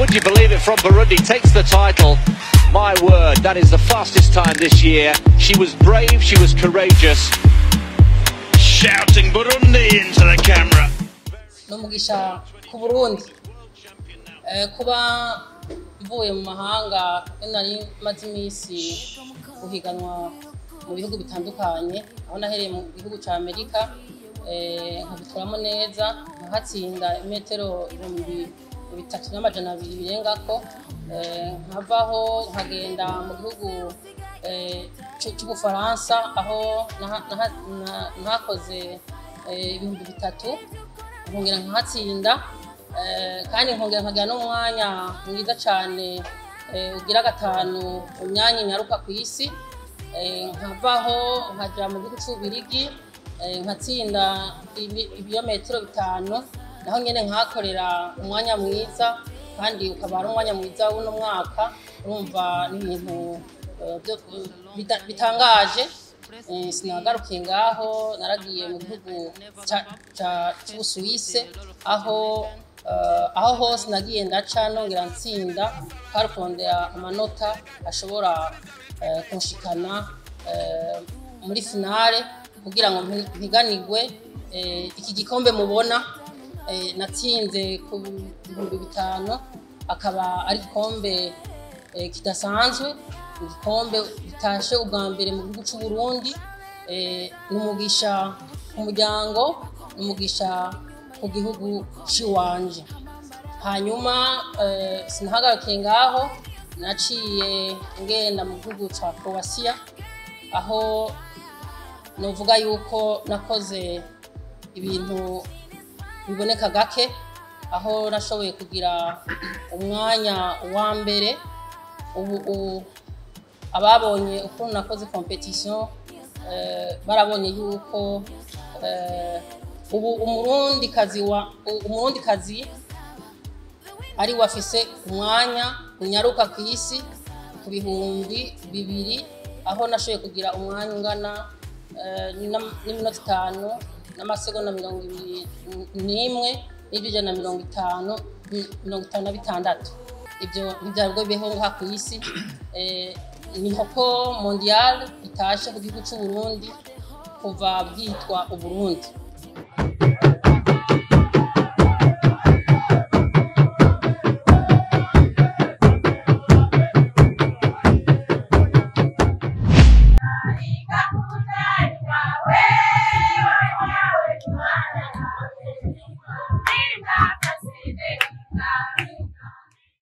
Would you believe it, from Burundi takes the title. My word, that is the fastest time this year. She was brave, she was courageous. Shouting Burundi into the camera. N'umugisha ku Burundi. Kuba mvuye mu mahanga, iyo nari maze iminsi guhiganwa mu bihugu bitandukanye, aho nahereye mu gihugu ca Amerika, nkabitoramo neza, nkahatsinda imetero 3200 birengako, nkavaho nkagenda mu gihugu c'Ubufaransa, aho nahakoze 3000, nkongera nkahatsinda, kandi nkongera nkagira n'umwanya mwiza cane, ugira gatanu mu myanya inyaruka kw'isi. Nkavaho nkaja mu gihugu c'Ububirigi, nkatsinda ibirometero 5, naho nyene nkahakorera umwanya mwiza, kandi ukaba ari umwanya mwiza w'uno mwaka. Urumva ni ibintu bitangaje. Sinagarukiye ngaho, naragiye mu gihugu c'Ubusuwise, aho hose nagiye ndaca nongera ntsinda, karukondera amanota ashobora kunshikana muri finale kugira ngo mpiganirwe iki gikombe mubona natsinze ku 5000, akaba ari igikombe kidasanzwe, igikombe gitashe ubwa mbere mu gihugu c'u Burundi. Ni umugisha ku muryango, ni umugisha ku gihugu ciwanje. Hanyuma sinahagarukiye ngaho, naciye ngenda mu gihugu ca Croatia, aho novuga yuko nakoze ibintu biboneka gake, aho nashoboye kugira umwanya wa mbere. Ubu ababonye ukuntu nakoze competition, barabonye yuko ubu umurundikazi ari wafise umwanya unyaruka ku isi ku 2000, aho nashoboye kugira umwanya ungana n'iminota 5 n'amasegonda 21 n'ijana 56. Ibyo ntibyari bwo bibeho ngaha ku isi. Ni record mondial itashe ku gihugu c'u Burundi kuva bwitwa Uburundi.